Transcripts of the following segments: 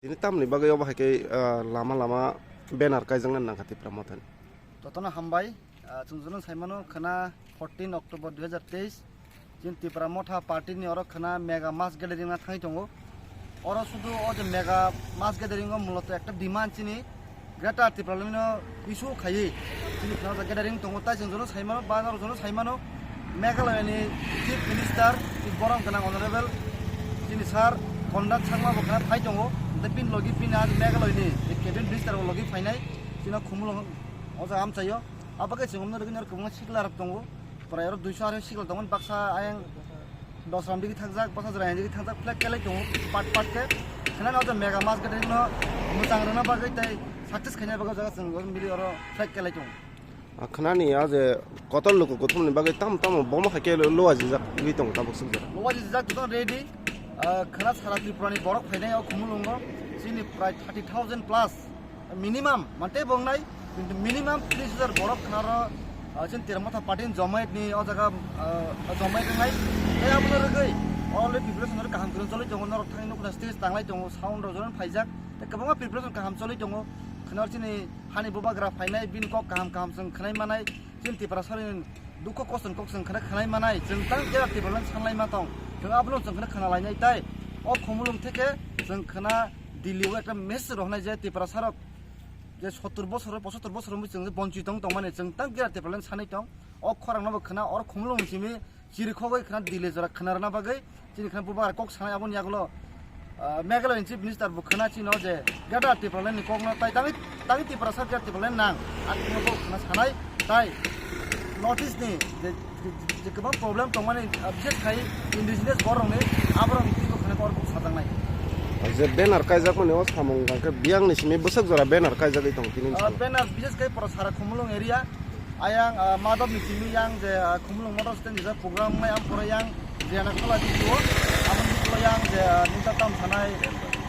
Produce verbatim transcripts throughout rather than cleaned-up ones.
Tini tamni bagwi obo hai khe, ah, lama lama banner kaijaknani nangkha Tipra Mothani. Jotono hambai, ah, chwng jotono saimano khwna fourteen October dui hazar teis, chini Tipra Motha party ni oro khwna mega mass gathering na thangwi tongo. Oro sudu o je mega mass gathering o muloto ekta demand chini Greater Tipraland no issue khaiwi chini khwna gathering tongo, tai chwng jotono saimano, ba norok jotono saimano, Meghalaya ni Chief Minister, borok gwnang Honorable chini Sir Conrad Sangma bo khwna phai tongo, tei bini logi bini ag Meghalaya ni Cabinet Minister bo logi phainai, chini Khumulwng o jaga amchaio. Abo khe chwng omno rwgwi norok kwbangma sikla rok tongo, prai oro duiso aro sikla tongo, baksa ayang dos ram digi thakjak, baksa jora ayang digi thakjak, flag kelai tongo, part part khe. Khenani o jaga mega mass gathering no mwchang rwna bagwi tei success khaina bagwi o jaga chwng mili oro flag kelai tongo. Ah, khwnani a je kotor luku kuthumni bagwi tamo tamo bomo hai khe lo-, lowa jijak wngwi tongo tabuk swk jora. Lowa jijak to ready. Ah, khwna sara Tripura ni borok phainai o Khumulwngo chini prai thirty thousand plus minimum mante bongnai, kintu minimum tris hajar borok khwnaro, ah, chini Tipra Motha party ni jomaitni o jaga, ah, jomait wngnai. Tei abono rwgwi already preparation kaham kwrwng choli tongo, norok thangwi nukhna stage tanglai tongo, sound rok jotono phaijak, tei kwbangma preparation kaham choli tongo. Khwnaro chini hani bubagra phainai, bini kok kaham kaham chwng khwnai manai, chini Tiprasani dukho kosto ni kok chwng khwna khwnai manai, chwng tang Greater Tipraland sanlai ma tong, chwng abono chwng khwna khwna lainai tai. O Khumulwng theke chwng khwna Delhi o ekta message rohornai je Tiprasarok je sottor bosor, pochottor bosor wngwi chwng je bonchit tong tongmani, chwng tang Greater Tipraland sanwi tong. O khorang no bo khwna, oro Khumulwng simi chiri khogwi khwna Delhi jora khwna rwna bagwi chini khwna bubagra kok sanai, aboni yagulo, ah, Meghalaya ni Chief Minister bo khwna chino je Greater Tipraland ni kok no tai tangwi, tangwi Tiprasa Greater Tipraland nang, a khwna bo khwna sanai tai North East ni je, je, je kwbang problem tongmani, ah, bises khai indigenous borok ni aborok ni twi bo khwna kok sajaknai. Je banner kaijakmani o samung hwnkhe biyang ni simi bwswk jora banner kaijagwi tongo tini. Ah, bwskango banner bises khai pura sara Khumulwng area. Ayang, ah, Madhop ni simi yang je, ah, Khumulwng Motor Stand jesa program wngnai, ang pura yang je anak khala di o, aboni pura yang je, ah, ninta tam sanai,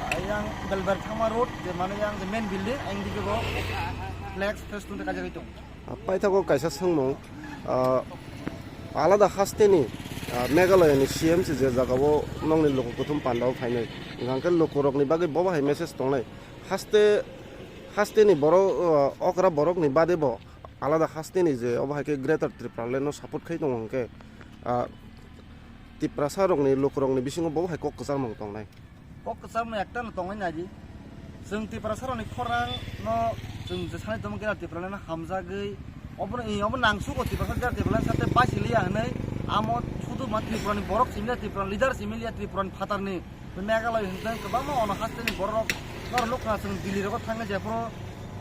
ah, yang Belber Thangma Road, je mane yang je main building, ayang digi bo flex, festoon kaijagwi tongo. Ah, paithago kaisa swngmung, ah, alada hasteni, ah, Meghalaya ni C M se je jagao nongni luku kuthum pandao phainai, hwnkhe lukurokni bagwi bobo hai message tongnai, haste, hasteni borok, ah, okra borokni bade bo, alada hasteni je obo hai khe Greater Tipraland no support khai tongo hwnkhe, ah, Tiprasa rokni, lukurokni bisingo bo hai kok kwchangmung tongnai. Kok kwchangmung ekta no tongnai naidi. Chwng Tiprasa rokni khorang no chwng je sanai tongma Greater Tipraland no hamjagwi obono, i, obo nangsugo Tiprasa Greater Tipraland sate bachiliya hwnwi amo suduma Tripura ni borok simiya, Tripura ni leader simiya, Tripura ni phatar ni Meghalaya hwnkhe kwbangma ono hasteni borok norok nukha chwng Delhi rogo thangwi jephuru,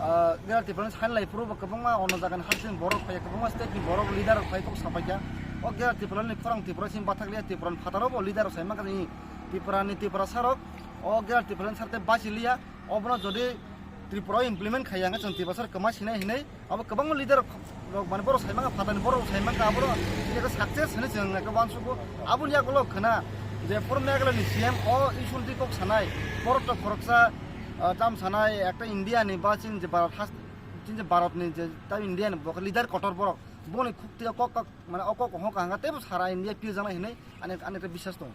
ah, Greater Tipraland sanlai phuru bo kwbangma ono jagani hasteni borok phaiya, kwbangma state ni borok leader rok phai kok sapaikha. O Greater Tipraland ni khorang Tripura simi bathakliya, Tripura ni phataro bo leader rok sai mankha chini Tripura ni Tiprasa rok o Greater Tipraland sarte bachiliya. Obono jodi Tripura o implement khaiya hwnkhe chwng Tiprasa rok kwma sinai hinwi abo kwbangma leader rok mane borok sai mankha, phatani borok sai mankha, aboro ekta success hinwi chwng ekta uansugo. Aboni yagulo khwna je phuru Meghalaya ni C M o issue di kok sanai, borok to khoroksa, ah, tam sanai ekta India ni ba chini je Bharat has-, chini je Bharat ni je ta India ni bo leader kotor borok boni khukti o kok kok mane o kok hokha hwnkha teibo sara India pirjaknai hinwi ani, ani ekta biswas tongo.